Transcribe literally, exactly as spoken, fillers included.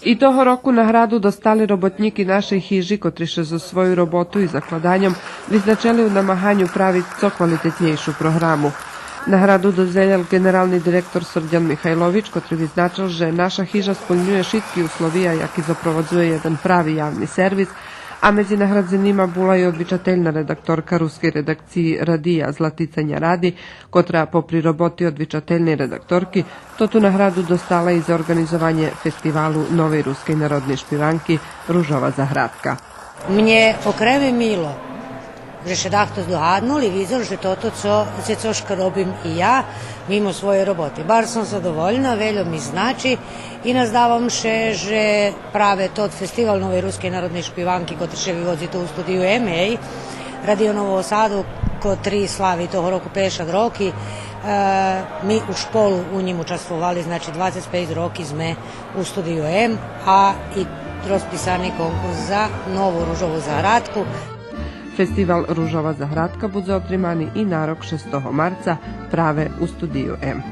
И того року награду достали роботнїки нашей хижи, котри ше зоз свою роботу и закладаньом визначели у намаганю правиц цо квалитетнєйшу програму. Награду додзелєл ґенерални директор Срдян Михайлович, котри визначел же наша хижа сполнює шицки условия яки запровадзує єден прави явни сервис, а медзи наградзенима була и одвичательна редакторка рускей редакциї радия Златица Няради, котра попри роботи одвичательней редакторки, тоту награду достала и за орґанизованє фестивалу новей рускей народней шпиванки Ружова заградка. Мнє окреме мило же ше дахто здогаднул и видзел же тото цо, же цошка робим и я, мимо своєй роботи. Барз сом задовольна, вельо ми значи и наздавам ше же праве тот фестивал новей рускей народней шпиванки, котри ше виводзи ту у Студию М, гей, Радио Нового Саду, котри слави того року пейдзешат роки, е, ми у шполу у нїм участвовали, значи, двацец пейц роки зме у Студию М, а и розписани конкурс за нову Ружову заградку. Фестивал Ружова заградка будзе отримани и на рок шестого марца праве у Студию М.